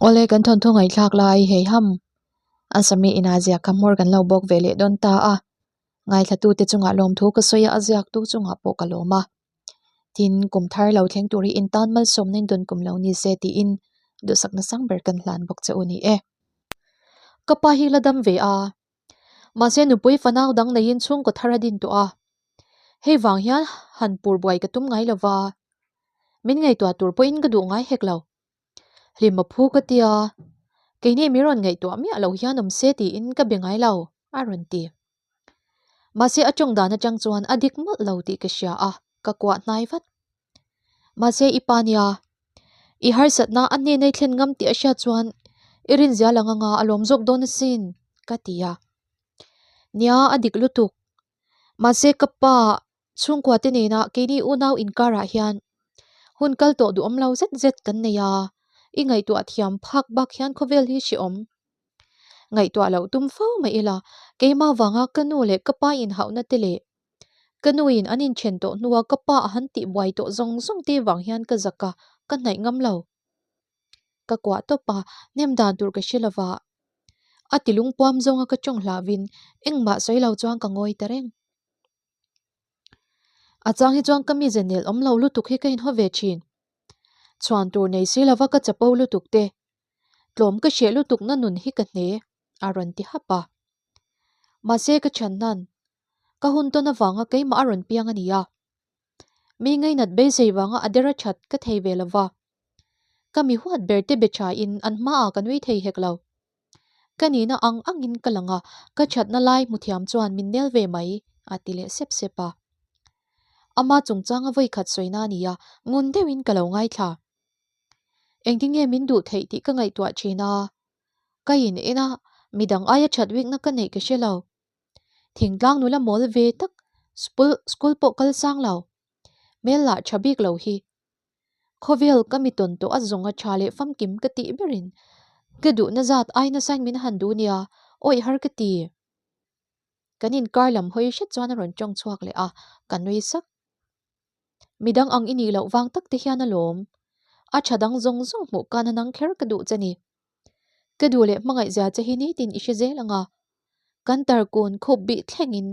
Awle kan thawnthu ngaihthlak lai hei ham a sami ina ziak kha hmawr kan lo bawk ve leh dawn ta a ngaithlatute chungah lawmthu ka sawi a a ziaktu chungah pawh ka lawm a tin kum thar lo thleng tur hi intan malsawmna in dawn kum lo ni se tiin duhsakna sang ber kan hlan bawk che u ni e. Ka pa hi la dam ve a mahse nupui fanau dang neiin chhungkaw thar a din tawh a hei vang hian han pur buai ka tum ngai lova min ngaihtuah tur pawhin ka duh ngai hek lo. Hlim a phu ka tia, keini mi rawn ngaihtuah miah lo hian awm se tiin ka be ngai lo, a rawn ti. Mahse a tawng dan atang chuan a dik mawlh lo tih ka hria a, ka kuah hnai vat. Mahse i pa nia, i harsatna a hnena i thlen ngam tih a hriat chuan i rinzia lang anga a lawm zawk dawn asin, ka ti a. Nia, a dik lutuk. Mahse ka pa Chhungkua te nena keini unau inkarah hian hun kal tawh duhawm lo zet zet kan nei a, i ngaihtuah thiam phak bak hian khawvel hi hrehawm. Ngaihtuah loh tum fo mai ila, keimah vanga ka nu leh ka pa inhauhna te leh ka nuin an inthen tawh hnua ka pa a han tihbuai tawh zawng zawng te vang hian ka zak a, ka hnaih ngam lo. Ka kuah tawp a, hnem dan tur ka hre lova. A ti lungpuam zawnga ka tawng hlauhin engmah sawi lo chuan ka ngawi ta reng. A chang hi chuan ka mize nel awm lo lutuk hi ka inhaw ve thin. Chhuan tur nei si lova ka chapo lutuk te, tlawm ka hreh lutuk na nun hi ka hne, a rawn ti hap a. Mahse ka chhan nan, ka hun tawn avanga keimah a rawn piang a ni a. Mi ngainat beisei vanga a dera that ka thei ve lova. Ka mi huat ber te be thain an hmaah ka nui thei hek lo. Ka nihna ang angin ka lang a, ka thatna lai hmu thiam chuan min nel ve mai, a ti leh sep sep a. Ama chungchanga vawi khat sawina a ni a, ngun deuhin ka lo ngaithla. Engtin nge min duh theih tih ka ngaihtuah thin a, ka in en a, midang aia that bikna ka neih ka hre lo. Thingtlang nula mawl ve tak, school pawh kal sang lo, hmel lah tha bik lo hi. Khawvel ka mi tawn tawh a zawng a tha leh famkim ka tih berin ka duhna zat ai nasain min han duh nia, awih har ka ti. Kan inkar lam hawi hret chuan a rawn tawng chhuak leh a, ka nui sak. Midang ang i nih loh vang tak te hian alawm. A tha dang zawng zawng hmuh kan a nang kher ka duh che ni. Ka duh leh hmangaih zia che hi nitin i hre zel ang a. Kan tarkun khup bih thlengin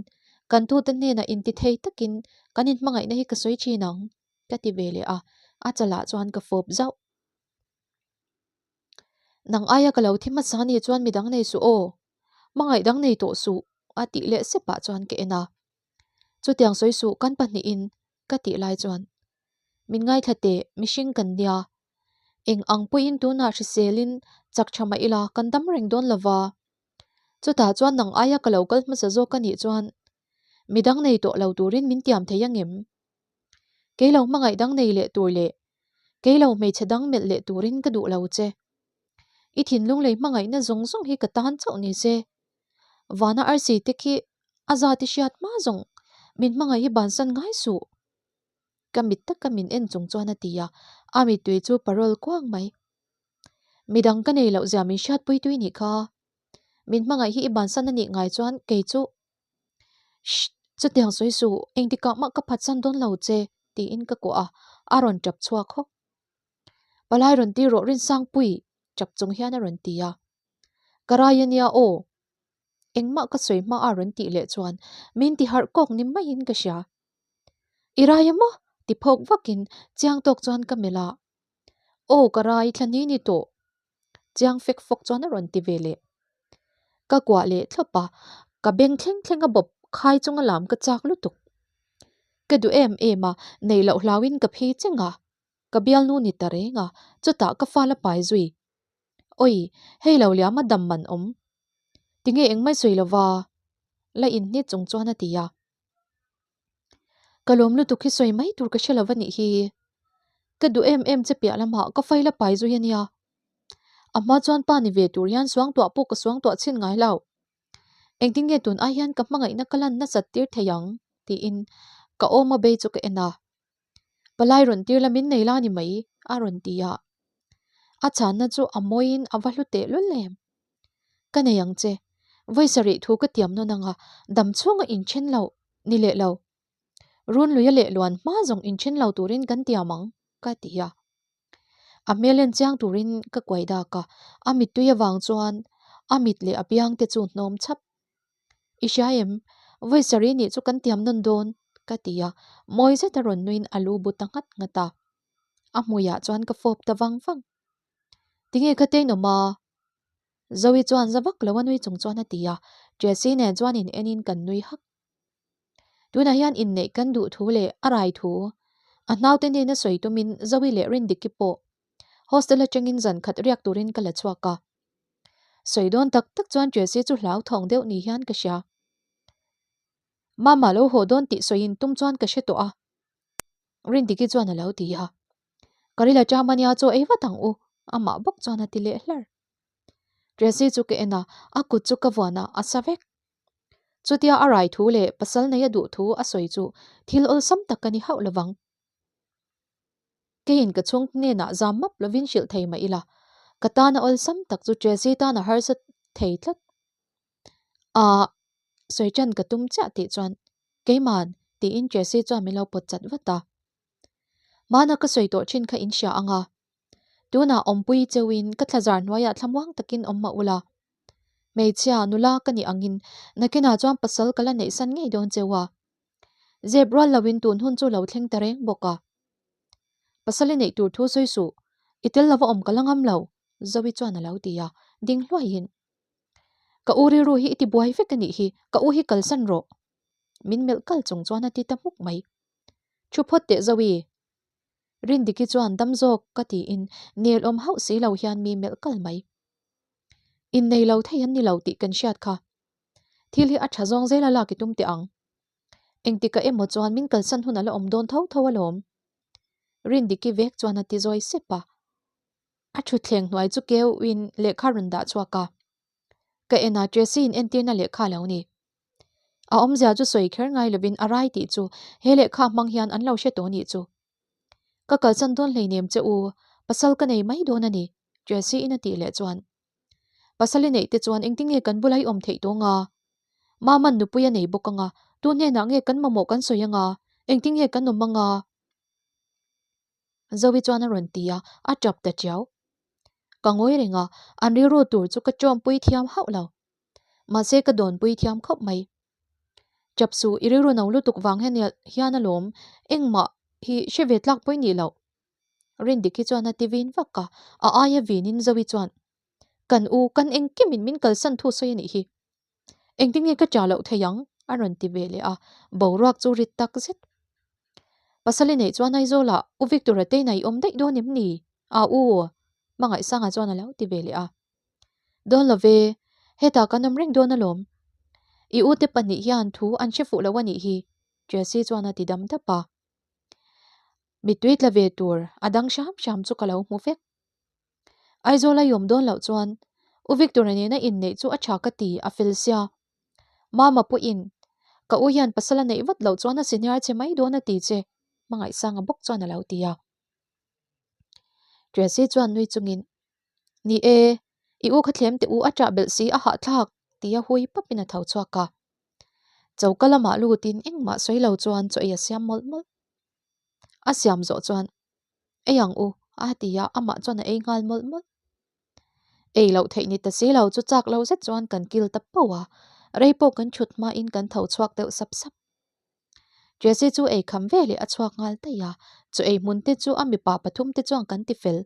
kan tute hnenah intithei takin kan inhmangaihna hi ka sawi thin ang. Ka ti ve leh a, a chalah chuan ka fawp zauh. Nang aia ka lo thi hmasa ni chuan midang nei suh aw, hmangaih dang nei tawh suh a tih leh sepah chuan ka en a. Chutiang sawi suh kan pahnihin ka tih lai chuan min ngaithla teh mihring kan nia, eng ang pawhin tunah hriselin chak tha mah ila kan dam reng dawn lova, chutah chuan nang aia ka lo kal hmasa zawk a nih chuan midang nei tawh lo turin min tiam thei angem? Kei lo hmangaih dang nei leh tur leh kei lo hmeichhe dang melh leh turin ka duh lo che. I thinlung lei hmangaihna zawng zawng hi ka tan chauh ni se. Vana arsi te khi a zat i hriat hma zawng min hmangaih hi bansan ngai suh. Ka mit taka min en chung chuan a ti a, a mittui chu parol kuang mai. Midang ka nei loh zia min hriatpui tui nih kha. Min hmangaih hi i bansan a nih ngai chuan kei chu Shh! Chutiang sawi suh, engtikah mah ka phatsan dawn lo che, tiin ka kuah a, a rawn tap chhuak hawk. Palai rawn ti rawh Rinsangpui, tap chung hian a rawn ti a. Ka rai a nia aw. Engmah ka sawi hma a rawn tih leh chuan min ti harh kawk ni maiin ka hria. I rai a maw? ti phawk vakin chiang tawk chuan ka melh a. Aw ka rai thla ni ni tawh. Chiang fek fawk chuan a rawn ti ve leh. Ka kuah leh thlawp a, ka beng thleng thleng a bawp khai chunga lam ka chak lutuk. Ka duh em em a, neih loh hlauhin ka phi cheng a, ka bialnu ni ta reng a, chutah ka fal a pai zui. Awi, hei lo liam a dam man awm. Tinge engmai sawi lova? La inhnit chung chuan a ti a. Ka lawm lutuk hi sawi mai tur ka hre lo va nih hi. Ka duh em em che piah lamah ka fail a pai zui a nia. A hma chuan pa ni ve tur hian suangtuah pawh ka suangtuah chhin ngai lo. Engtin nge tun ai hian ka hmangaihna ka lan nasat tir thei ang? tiin ka awm a bei chu ka en a. Palai rawn tir la min nei la ni mai a rawn ti a. A chhanna chu a mawiin a va hlu teh lul em. Ka nei ang che, vawi sarih thu ka tiam nawn anga dam chhunga inthen lo ni leh lo. Runluia leh luan hma zawng inthen lo turin kan tiam ang ka ti a. A hmel en chiang turin ka kuai dak a, a mittui avang chuan a mit leh a biang te chu hnawm chhap. I hria em? Vawi sarih nih chu kan tiam nawn dawn, ka ti a, mawi zeta rawn nuin a lu bu ta nghat nghat a. A hmuiah chuan ka fawp ta vang vang. Tinge ka teinawm a? Zoe chuan za vak lo a nui chung chuan a ti a, Jessie nen chuan in enin kan nui hak. Tunah hian inneih kan duh thu leh a rai thu a naute nena sawi tumin Zoe leh Rindiki pawh hostel atangin zan khat riak turin ka la chhuak a. Sawi dawn tak tak chuan Jessie chu hlauthawng deuh ni hian ka hria. Mama lo haw dawn tih sawiin tum chuan ka hre tawh a, Rindiki chuan a lo ti a. Ka rila ṭam ania chaw ei vat ang u, amah bawk chuan a ti leh hlar. Jessie chu ka en a, a kut chu ka vuan a, a sa vek. Chutia a rai thu leh pasal nei a duh thu a sawi chu thil awlsam tak ka ni hauh lovang. Keiin ka chhung hnenah zam map lovin hrilh thei mah ila, ka tana awlsam tak chu Jessie tan a harsa thei tlat. Ahh, sawi ṭan ka tum chiah tih chuan keiman tiin Jessie chuan min lo pawt chat vat a. Hmana ka sawi tawh thin kha in hria ang a, tunah awmpui cheuhin ka thlazar hnuaiah thlamuang takin awm mah ula. Hmeichhia, nula ka nih angin nakinah chuan pasal ka la neihsan ngei dawn cheu a. Zep rual loin tun hun chu lo thleng ta reng bawk a. Pasal i neih tur thu sawi suh, i tel lova awm ka la ngam lo, Zoe chuan a lo ti a, ding hluaiin. Ka u rilru hi i ti buai vek a nih hi, ka u hi kalsan rawh. Min melh kal chung chuan a ti ta hmuk mai. Thu phawt teh Zoe. Rindiki chuan dam zawk ka tiin nel awm hauh si lo hian mi melh kal mai. Innei lo thei an ni lo tih kan hriat kha. Thil hi a tha zawng zel a lak i tum teh ang. Engtikah emaw chuan min kalsan hun a la awm dawn tho tho alawm. Rindiki vek chuan a ti zawi sep a. A thutthleng hnuai chu keuin lehkha rawn dah chhuak a. Ka en a Tracy in entirna lehkha a lo ni. A awmzia chu sawi kher ngai lovin a rai tih chu he lehkha hmang hian an lo hre tawh nih chu. Ka kalsan dawn hleinem che u, pasal ka nei mai dawn a ni, Tracy in a tih leh chuan. Pasal i neih te chuan engtin nge kan bula i awm theih tawng a? Maman nupui a nei bawk anga, tu hnenah nge kan mamawh kan sawi anga, engtin nge kan awm anga? Zoe chuan a rawn ti a, a tap ta tiau. Ka ngawi reng a, an rilru tur chu ka tawmpui thiam hauh lo. Mahse ka dawnpui thiam khawp mai. Tap suh, i rilru no lutuk vang hian alawm engmah hi hre ve tlak pawh i nih loh. Rindiki chuan a ti vin vak a, a aia vinin Zoe chuan, Kan u, kan engkimin min kalsan thu sawi a nih hi. Engtin nge ka ṭah loh thei ang? a rawn ti ve leh a, boruak chu rit tak zet. Pasal i neih chuan Aizawlah U Victor-a teina i awm daih dawn em ni? A u Hmangaihsanga chuan a lo ti ve leh a. Dawn lo ve, hetah kan awm reng dawn alawm. I u te pahnih hian thu an hre fuh lo a nih hi, Jessie chuan a ti dam dap a. Mittui tla ve tur a dang hram hram chu ka lo hmu vek. Aizawl a i awm dawn loh chuan U Victor-a nena inneih chu a tha ka ti, a fel sia. Mama pawhin ka u hian pasal a neih vat loh chuan a senior che mai dawn a ti che, Hmangaihsanga bawk chuan a lo ti a. Tracy chuan nui chungin, Ni e, i u kha thlem teh u a ṭah belh si a hahthlak, tia hui papin a tho chhuak a. Choka lamah lutin engmah sawi lo chuan chaw ei a siam mawlh mawlh. A siam zawh chuan, Ei ang u, a ti a, amah chuan a ei nghal mawlh mawlh. Ei loh theih ni ta si lo chu chak lo zet chuan kan kil ta pauh a, rei pawh kan thut hmain kan tho chhuak deuh sap sap. Jessie chu ei kham ve leh a chhuak nghal daih a, chaw ei hmun te chu a mipa pathum te chuan kan ti fel.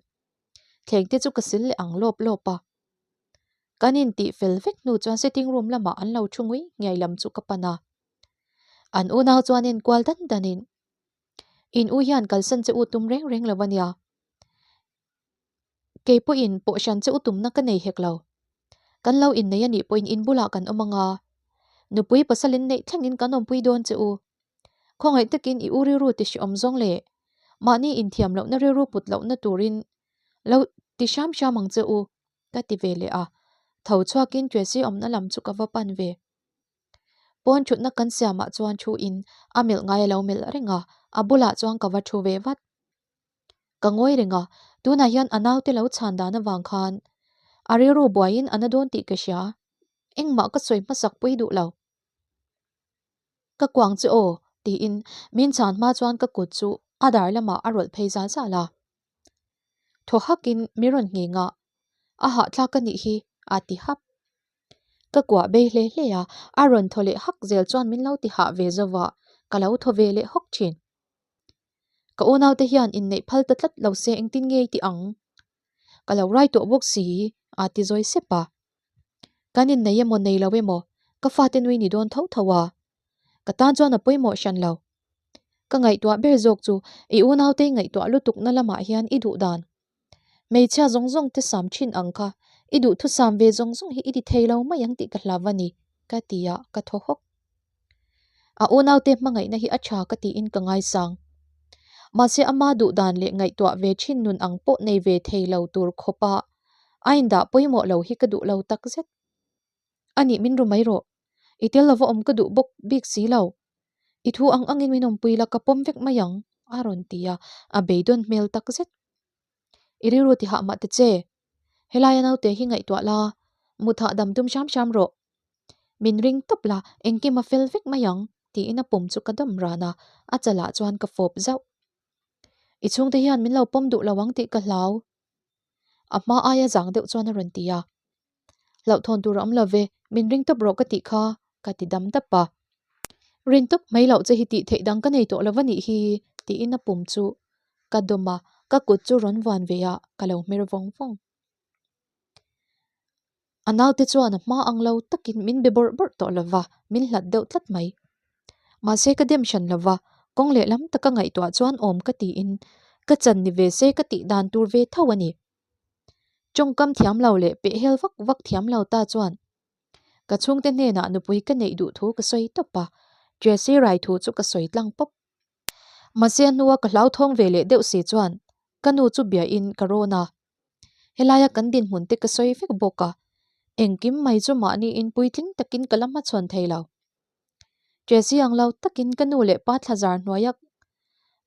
Thleng te chu ka sil leh ang lawp lawp a. Kan intih fel vek hnu chuan sitting room lamah an lo thu ngui nghiai lam chu ka pan a. An unau chuan enkual dan danin In u hian kalsan che u tum reng reng lo ania. Kei pawhin pawh hran che u tumna ka nei hek lo. Kan lo innei anih pawhin in bulah kan awm anga. Nupui pasal in neih thlengin kan awmpui dawn che u. Khawngaih takin i u rilru ti hreawm zawng leh mahni inthiam lohna rilru put lohna turin lo ti hram hram ang che u ka ti ve leh a. Tho chhuakin Tracy awmna lam chu ka va pan ve. Pawn thutna kan siamah chuan thu in a melh ngai a lo melh reng a, a bulah chuan ka va thu ve vat. Ka ngawi reng a, tunah hian a naute lo chhan dan avang khan a rilru buaiin a na dawn tih ka hria, engmah ka sawi hmasak pui duh lo. Ka kuang che aw, tiin min chhan hma chuan ka kut chu a dar lamah a rawlh phei zal zal a. Thaw hakin mi rawn ngheng a, A hahthlak a nih hi, a ti hap. Ka kuah bei hle hle a, a rawn thaw leh hak zel chuan min lo ti hah ve zo va, ka lo thaw ve leh hawk thin. Ka unaute hian inneih phal ta tlat lo se engtin ngei ti ang? Ka lo rai tawh bawk si, a ti zawi sep a. Kan innei emaw nei lo emaw, ka fate nui ni dawn tho tho a. Ka tan chuan a pawimawh hran lo. Ka ngaihtuah ber zawk chu i unaute ngaihtuah lutukna lamah hian i duh dan. Hmeichhia zawng zawng te sam thin ang kha i duhthusam ve zawng zawng hi i ti thei lo mai ang tih ka hlav a ni, ka ti a, ka thaw hawk. A unaute hmangaihna hi a tha ka tiin ka ngaisang. Mahse ama duh dan leh ngaihtuah ve thin nun ang pawh nei ve thei lo tur khawpa a indah pawimawh lo hi ka duh lo takzet. A nih min ru mai rawh. I tel lova awm ka duh bawk bik si lo. I thu ang angin min awmpui la ka pawm vek mai ang, a rawn ti a, a beidawn hmel takzet. I rilru ti hah mah ta che. Helaia naute hi ngaihtuah la, mut hahdam tum hram hram rawh. Min ring tawp la, engkim a fel vek mai ang, tiin a pum chu ka dawm ran a, a chalah chuan ka fawp zauh. I chhungte hian min lo pawm duh lo ang tih ka hlau. A hma aia zang deuh chuan a rawn ti a. Hlauhthawn tur a awm lo ve, min ring tawp rawh ka tih kha, ka ti dam dap a. Rin tawp mai loh che hi tih theih dang ka nei tawh lo va nih hi, tiin a pum chu ka dawm a, ka kut chu rawn vuan ve a, ka lo hmer vawng vawng. A naute chuan a hma ang lo takin min be bawrh bawrh tawh lo va, min hlat deuh tlat mai. Mahse ka dem hran lo va, kawng lehlam taka ngaihtuah chuan awm ka tiin ka chan ni ve se ka tih dan tur ve tho a ni. Tawngkam thiam lo leh pehhel vak vak thiam lo ta chuan ka chhungte hnenah nupui ka neih duh thu ka sawi tawp a, Tracy rai thu chu ka sawi tlang pawp. Mahse a hnua ka hlauthawng ve leh deuh si chuan ka nu chu biahin ka rawn a, helaia kan dinhmun te ka sawi vek bawk a, engkim mai chu mahniin puitling takin ka la hmachhawn thei lo. Tracy ang lo takin ka nu leh pa thlazar hnuaia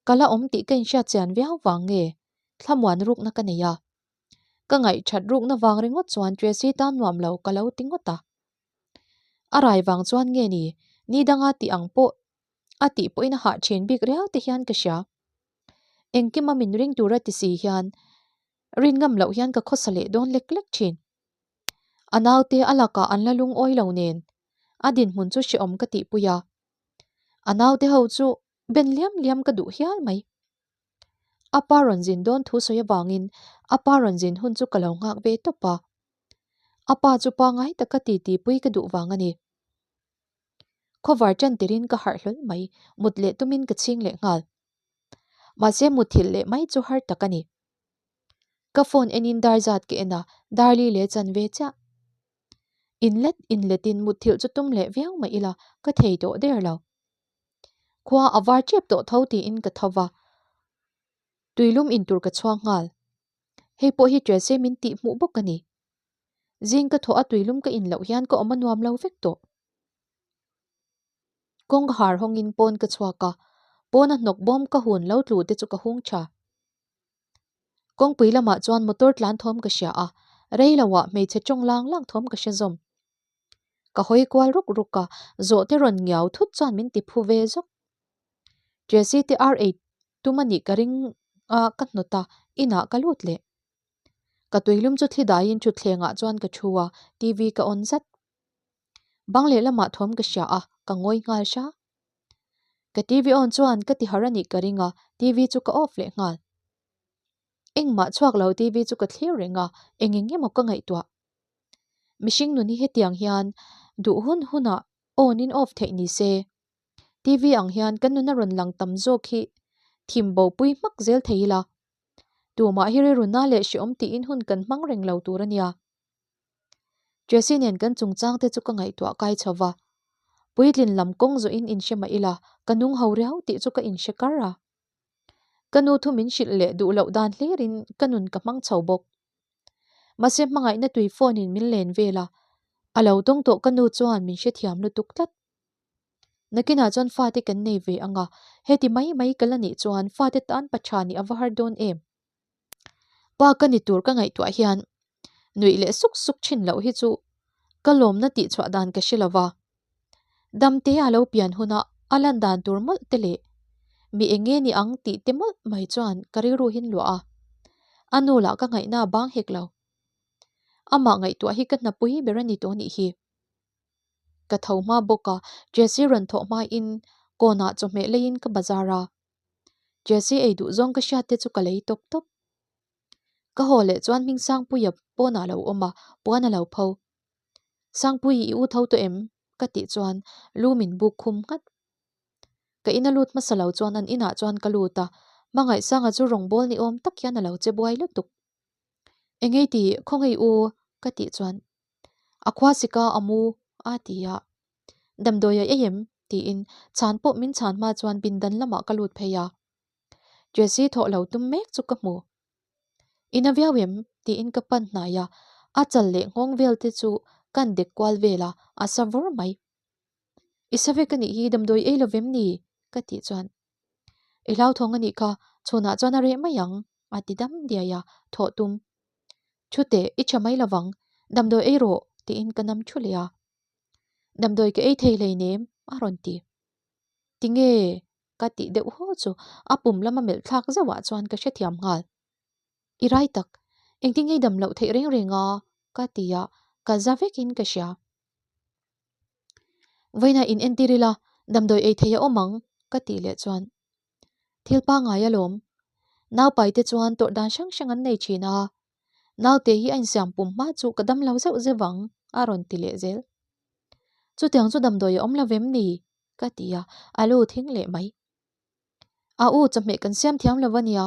ka la awm tih ka inhriat chian viau vang nge thlamuan rukna ka nei a. Ka ngaihthat rukna vang ringawt chuan Tracy tan nuam lo ka lo ti ngawt a. A rai vang chuan nge ni, ni danga tih ang pawh a tih pawhin a hah thin bik riau te hian ka hria. Engkima min ring tura ti si hian rin ngam loh hian ka khawsa leh dawn lek lek thin. A naute a lakah an la lungawi lo nen a dinhmun chu hrehawm ka tihpui a. A naute ho chu ben liam liam ka duh hial mai. A pa rawn zin dawn thu sawi avangin a pa rawn zin hun chu ka lo nghak ve tawp a. A pa chu pangai taka titi pui ka duh vang a ni. Khawvar tan tirin ka harh hlawl mai, mut leh tumin ka chhing leh nghal. Mahse muthilh leh mai chu har tak a ni. Ka phone enin dar zat ka en a, dar li leh chan ve chiah. Inlet inletin muthilh chu tum leh viau mah ila ka thei tawh der lo. Khua a var tep tawh tho tiin ka tho va, tuilum intur ka chhuak nghal. Hei pawh hi Tracy min tih hmuh bawk a ni. Zing ka thawh a tuilum ka in loh hian ka awm a nuam lo vek tawh. Kawng ka har hawngin pawn ka chhuak a, pawna hnawk bawm ka hun lo tlu te chu ka hung tha. Kawngpui lamah chuan motor tlan thawm ka hria a, rei loah hmeichhe tawng lang lang thawm ka hre zawm. Ka hawi kual ruk ruk a, zawhte rawn ngiau thut chuan min ti phu ve zawk. Tracy te ar ei tum a nih ka ring a, ka hnawt a, inah ka lut leh. Ka tuilum chu thli daiin thutthlengah chuan ka thu a, TV ka on zat. Bang lehlamah thawm ka hria a, ka ngawi nghal hra. Ka TV on chuan ka ti har a nih ka ring a, TV chu ka off leh nghal. Engmah chhuak lo TV chu ka thlir reng a, eng eng emaw ka ngaihtuah. Mihring nun hi hetiang hian duh hun hunah on in off theih ni se. TV ang hian kan nuna rawn lang tam zawk hi thim bo pui hmak zel thei ila. Tumah hi rilruna leh hreawm tiin hun kan hmang reng lo tur a nia. Tracy nen kan chungchang te chu ka ngaihtuah kai chho va. Puitlin lam kawng zawhin inhre mah ila ka nung ho riau tih chu ka inhre kar a. Ka nu thu min hrilh leh duh loh dan hlirin ka nun ka hmang chho bawk. Mahse hmangaihna tui phone in min len vel a, a lo tawng tawh ka nu chuan min hrethiam lutuk tlat. Nakinah chuan fate kan nei ve ang a, heti mai mai ka la nih chuan fate tan pa tha nih a va har dawn em? Pa ka ni tur ka ngaihtuah hian nuih leh suk suk thin loh hi chu ka lawmna tih chhuah dan ka hre lo va. Damte a lo pian huna a lan dan tur mawlh te leh mi eng nge ni ang tih te mawlh mai chuan ka rilru hin luah a. A nu lah ka ngaihna a bang hek lo. Amah ngaihtuah hi ka hnapui ber a ni tawh nih hi. Ka tho hma bawk a, Jessie rawn thawh hmain kawnah chawhmeh leiin ka bazar a. Jessie ei duh zawng ka hriat te chu ka lei tawp tawp. Ka haw leh chuan Hmingsangpuia pawnah a lo awm a, puan a lo pho. Sangpui i u tho tawh em? ka tih chuan lu min buk khum nghat. Ka ina lut hmasa lo chuan an inah chuan ka lut a, Hmangaihsanga chu rawngbâwl ni awm tak hian a lo che buai lutuk. Engei ti, khawngaih u? ka tih chuan a khua sika a mu a ti a. Damdawi a ei em? tiin chhan pawh min chhan hma chuan pindan lamah ka lut phei a. Jessie thawh lo tum mek chu ka hmu. I na viau em? tiin ka pan hnai a, a chal leh nghawng vel te chu kan dek kual vel a, a sa vur mai. I sa vek a nih hi, damdawi ei lo vem ni? ka tih chuan, I hlauthawng a nih kha, chhunah chuan a reh mai ang, a ti dam diai a, thawh tum. Thu teh, i tha mai lovang, damdawi ei rawh, tiin ka nam thu leh a. Damdawi ka ei thei hleinem, a rawn ti. Tinge? Ka tih deuh haw chu a pum lama melh thlak zauhah chuan ka hrethiam nghal. I rai tak, engtin ngei dam loh theih reng reng a? ka ti a, ka za vekin ka hria. Vawiinah in entir ila, damdawi ei thei a awm ang, ka tih leh chuan. Thil pangngai alawm. Naupai te chuan tawrh dan hrang hrang an nei thin a, naute hi a insiam pum hma chu ka dam lo zeuh zeuh ang, a rawn ti leh zel. Chutiang chu damdawi a awm lo vem ni? Ka ti a, a lu thing leh mai. A u, chawhmeh kan siam thiam lo a nia,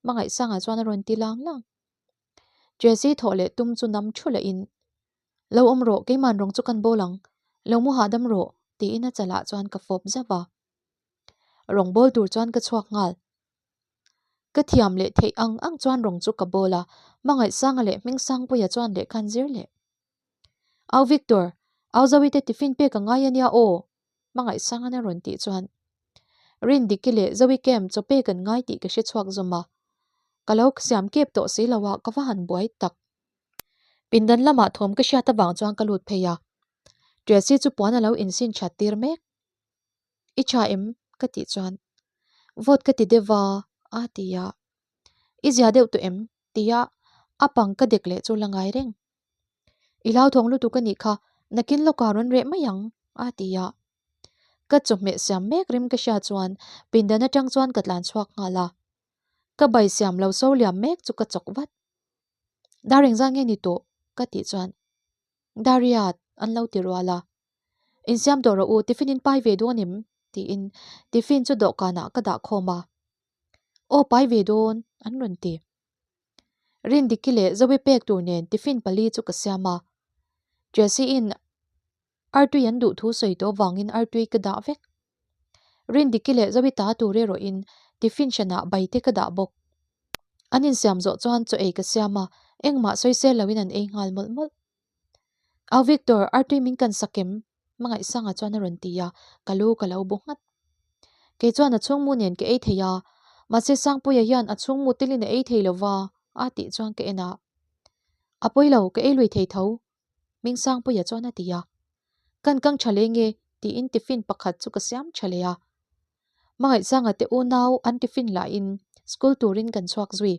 Hmangaihsanga chuan a rawn ti lang lang. Jessie thawh leh tum chu nam thu lehin, Lo awm rawh, keiman rawng chu kan bawl ang, lo mu hahdam rawh, tiin a chalah chuan ka fawp zauh a. Rawng bawl tur chuan ka chhuak nghal. Ka thiam leh theih ang ang chuan rawng chu ka bawl a, Hmangaihsanga leh Hmingsangpuia chuan lehkha an zir leh. Au Victor, au Zoite tiffin pek a ngai a nia aw, Hmangaihsangan a rawn tih chuan Rindiki leh Zoe camp chaw pek an ngai tih ka hre chhuak zawm a, ka lo siam kep tawh si lo a, ka va han buai tak. Pindan lamah thawm ka hriat avang chuan ka lut phei a, Tracy chu puan a lo insin that tir mek. I tha em? ka tih chuan Vawt ka ti deuh a, a ti a. I zia deuh tawh em? tia a pang ka dek leh chu la ngai reng. I hlauthawng lutuk a nih kha, nakin lawkah rawn reh mai ang, a ti a. Ka chawhmeh siam mek rim ka hria chuan pindan atang chuan ka tlan chhuak nghal a. Ka bai siam lo so liam mek chu ka chawk vat. Dar engzah nge ni tawh? ka tih chuan Dariat an lo ti rual a. Insiam tawh rawh u, tiffin in pai ve dawn em? tiin tiffin chu dawhkanah ka dah khawm a. Aw pai ve dawn, an rawn ti. Rindiki leh Zoe pek tur nen tiffin pali chu ka siam a. Jessie-in artui an duh thu sawi tawh vangin artui ka dah vek. Rindiki leh Zoe ta tur erawhin tiffin hranah bai te ka dah bawk. An insiam zawh chuan chaw ei ka siam a, engmah sawi sel loin an ei nghal mawlh mawlh. Au Victor, artui min kan sak em? Hmangaihsanga chuan a rawn ti a, ka lu ka lo bu nghat. Kei chuan a chhungmu nen ka ei thei a, mahse Sangpuia hian a chhungmu telin a ei thei lo va, a tih chuan ka en a. A pawi lo, ka ei lui thei tho, Hmingsangpuia chuan a ti a. Kan kang tha leh nge? tiin tiffin pakhat chu ka siam tha leh a. Hmangaihsanga te unau an tiffin lahin school turin kan chhuak zui.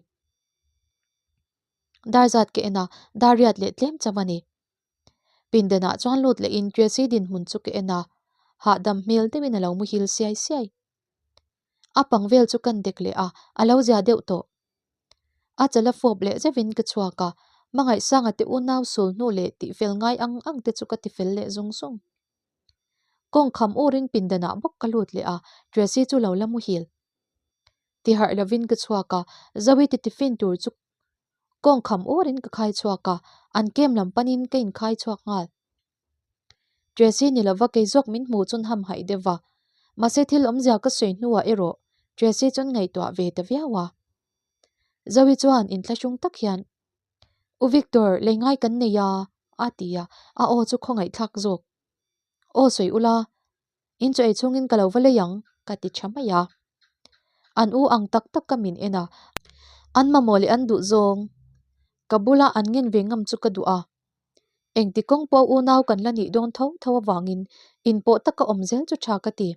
Dar zat ka en a, dar riat leh tlem chauh a ni. Pindanah chuan lut lehin Tracy dinhmun chu ka en a, hahdam hmel deuhin a lo muhil siai siai. A pang vel chu kan dek leh a, a lo zia deuh tawh. A chala fawp leh zeuhin ka chhuak a, Hmangaihsanga te unau sul hnu leh tihfel ngai ang ang te chu ka tifel leh zung zung. Kawng kham urin pindanah bawk ka lut leh a, Tracy chu lo la muhil. Tiharh lovin ka chhuak a, Zoe ti tiffin tur chu Kawng kham urin ka khai chhuak a, an kem lam panin ka inkhai chhuak nghal. Tracy ni lova kei zawk min hmu chun ham haih deuh va, mahse thil awmzia ka sawi hnuah erawh Tracy chuan ngaihtuah ve ta viau a. Zoe chuan inthlahrung tak hian, U Victor, lei ngai kan nei a, a ti a, a aw chu khawngaihthlak zawk. Aw sawi ula, In chaw ei chhungin ka lo va lei ang, ka ti tha mai a. An u ang tak tak ka min en a, an mamawh leh an duh zawng. Ka bula an ngen ve ngam chu ka duh a. Engti kawng pawh unau kan la nih dawn tho tho avangin inpawh taka awm zel chu tha ka ti.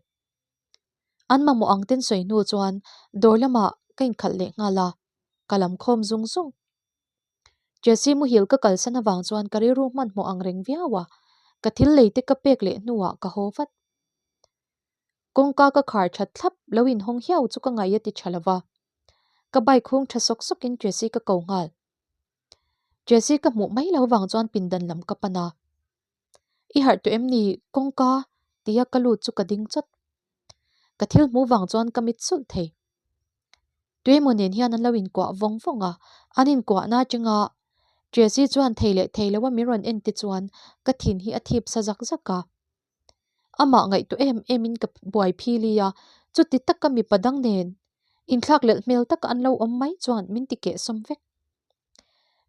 An mamawh ang ten sawi hnu chuan dawr lamah ka inkhalh leh nghal a. Ka lam khawm zung zung. Jessie muhil ka kalsan avang chuan ka rilru hmanhmawh ang reng viau a, ka thil lei te ka pek leh hnuah ka haw vat. Kawngka ka khar that thlap lo inhawng hiau chu ka ngaih a ti tha lova. Ka bike hung tha sawk sawkin Jessie ka ko nghal. Jessie ka hmuh mai lo vang chuan pindan lam ka pan a. I harh tawh em ni kawngka tia ka lut chu ka ding chawt. Ka thil hmuh vang chuan ka mit sulh thei. Tuemaw nen hian an lo inkuah vawng vawng a, an inkuahna atanga Jessie chuan thei leh thei loa min rawn en te chuan ka thin hi a thip sa zak zak a. Amah ngaihtuah em em in ka buai phili a, chuti taka mipa dang nen inthlak lelh hmel taka an lo awm mai chuan min ti kehsawm vek.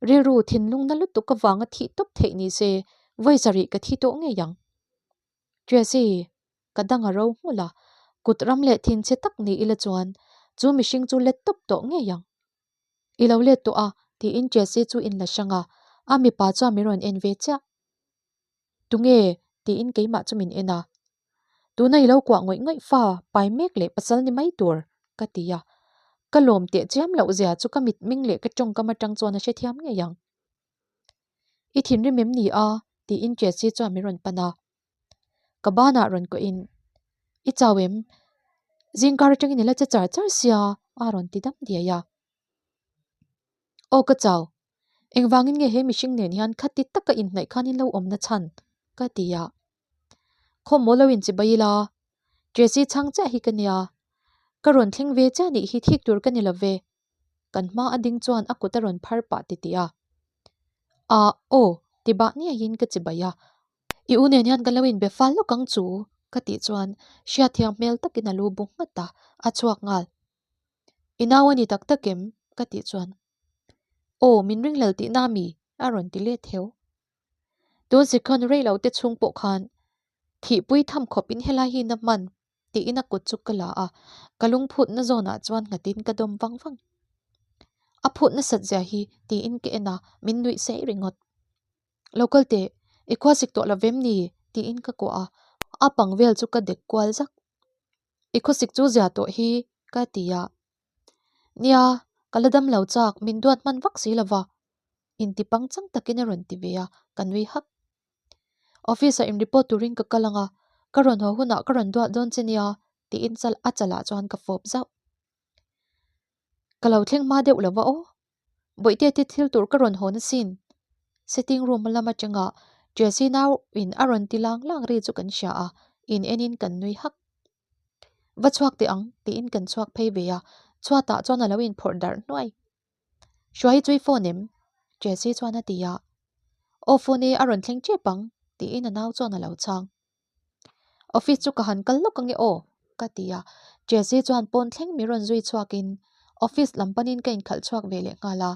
Rilru thinlung na lutuk avanga thih tawp theih ni se vawi sarih ka thi tawh ngei ang. Jessie, ka dang a ro hmul a, kut ram leh thinchhe tak ni ila chuan chu mihring chu let tawp tawh ngei ang. I lo let tawh a, tiin Jessie chu in la hrang a, a mipa chuan min rawn en ve chiah. Tunge? tiin keimah chu min en a. Tuna i lo kuah ngawih ngawih fa pai mek leh pasal ni mai tur, ka ti a. Ka lawm teh chiam loh zia chu ka mitming leh ka tawngkam atang chuan a hrethiam ngei ang. I thinrim em ni a? tiin Jessie chuan min rawn pan a. Ka banah rawn kawhin, I chau em? Zingkar atangin i la che char char sia, a rawn ti dam diai a. Aw ka chau, engvangin nge he mihring nen hian khati taka inhnaih khan in lo awm na chhan? ka ti a. Khawmaw lo inchibai ila, Jessie chhang chiah hi ka nia, ka rawn thleng ve chiah nih hi thik tur ka ni lo ve. Kan hma a ding chuan a kut a rawn phar pah titih a. Ah, aw, ti bah ngeiin ka chibai a. I u nen hian kan lo inbe fal lawk ang chu, ka tih chuan hriatthiam hmel takin a lu bu nghat a, a chhuak nghal. I nau a ni tak tak em? ka tih chuan, Aw, min ringhlel tihna a mi? a rawn ti let heu. Tun sikhawn rei lo te chhung pawh khan thihpui tham khawp in helai hi na hman tiin a kut chu ka la a, ka lungphutna zawnah chuan nghatin ka dawm vang vang. A phut nasat zia hi tiin ka en a, min nuih sei ringawt. Lo kal teh, i khua sik tawh lo vem ni? tiin ka kuah a, a pang vel chu ka dek kual zak. I khawsik chu zia tawh hi ka ti a. Nia, ka la dam lo chak, min duat hman vak si lova. Inti pangchang takin a rawn ti ve a, ka nui hak. Office-ah in report turin ka kal ang a, ka rawn haw hunah ka rawn duat dawn che nia, tiin chal a chalah chuan ka fawp zauh. Ka lo thleng hma deuh lova aw. Bawihte te thil tur ka rawn hawn asin. Sitting room lam atanga Jessie nau in a rawn ti lang lang ri chu kan hria a, in en in kan nui hak. Va chhuak teh ang tiin kan chhuak phei ve a, chhuatah chuan a lo inphawrh darh hnuai. Hruai chu i phone em? Jessie chuan a ti a. Aw phone e a rawn thleng tep ang tiin a nau chuan a lo chhang. Office chu ka han kal lawk ange aw ka ti a, Jessie chuan pawn thleng mi rawn zui chhuakin office lam panin ka inkhalh chhuak ve leh nghal a.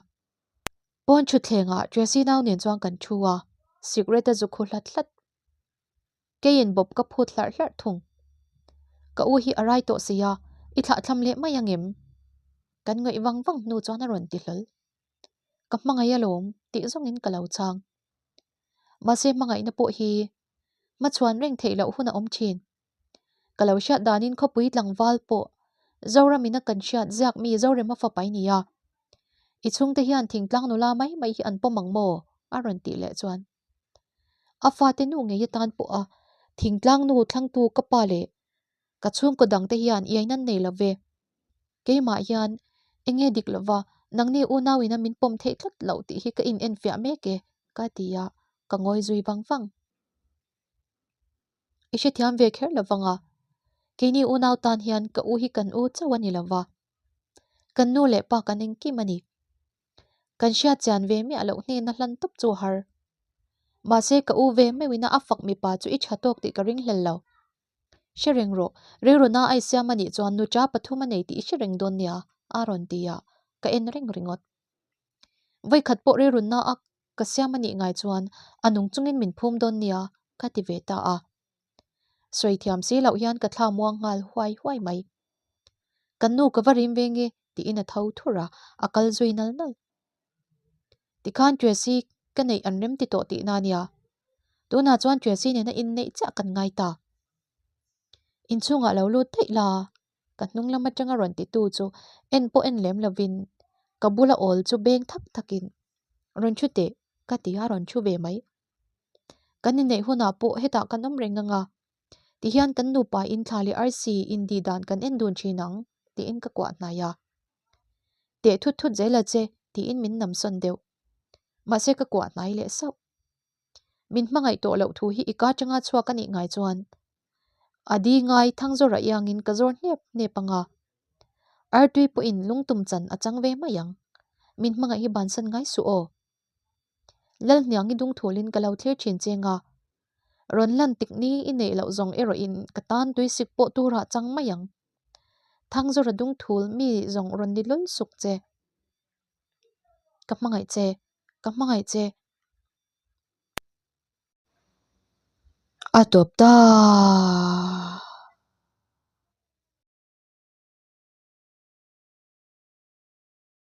Pawn thutthlengah Jessie nau nen chuan kan thu a, cigarette a zu khu hlat hlat. Keiin bawp ka phut hlarh hlarh thung. Ka u hi a rai tawh si a, i thlahthlam leh mai angem? Kan ngaih vang vang hnu chuan a rawn ti hlawl. Ka hmangaih alawm tih zawngin ka lo chhang. Mahse hmangaihna pawh hi hmachhuan reng theih loh hun a awm thin. Ka lo hriat danin khawpui tlangval pawh Zoramina kan hriat ziak mi Zorema fapa i ni a. I chhungte hian thingtlang nula mai mai hi an pawm ang maw? a rawn tih leh chuan a fate nu ngei atan pawha thingtlang nu thlangtu ka pa leh ka chhungkaw dangte hian iai nan nei lo ve. Keimah hian eng nge dik lova nangni unau ina min pawm theih tlat loh tih hi ka in enfiah mek e ka ti a, ka ngawi zui vang vang. I hrethiam ve kher lo vang a, keini unau tan hian ka u hi kan u chauh a ni lo va, kan nu leh pa kan engkim a ni. Kan hriat chian ve miah loh hnena hlan tawp chu a har. Mahse ka u ve meuhina a fak mipa chu i tha tawk tih ka ringhlel lo. Hre reng rawh, rilruna a i siam a nih chuan nucha pathum a nei tih i hre reng dawn nia, a rawn ti a, ka en reng ringawt. Vawikhat pawh rilruna a ka siam a nih ngai chuan a nung chungin min phum dawn nia, ka ti ve ta a. Sawi thiam si loh hian ka thla muang nghal huai huai mai. Kan nu ka va rim ve nge tiin a tho thur a, a kal zui nal nal. Tikhan Tracy ka neih an rem ti tawh tihna a nia. Tunah chuan Tracy nena inneih chiah kan ngai ta. Inchhungah lo lut daih la, ka hnung lam atanga rawn titu chu en pawh en lem lovin Ka bula awl chu beng thak thakin, Rawn thu teh, ka ti a rawn thu ve mai. Kan inneih hunah pawh hetah kan awm reng ang a, tihian kan nupa in thla leh arsi indih dan kan en dun thin ang, tiin ka kuah hnai a. Teh thut thut zel a che, tiin min namsawn deuh. Mahse ka kuah hnai leh sauh. Min hmangaih tawh loh thu hi i ka atanga chhuak a nih ngai chuan a di ngai Thangzawra iangin ka zawr hnep hnep ang a, Artui pawhin lungtum chan a chang ve mai ang. Min hmangaih hi bansan ngai suh aw. Lalhniang i dungthulin ka lo thlir thin cheng a, rawn lan tik ni i neih loh zawng erawhin ka tan tuisik pawh turah chang mai ang. Thangzawra dungthul mi zawng rawn ni lul suk che. Ka hmangaih che, ka hmangaih che. A tawp ta.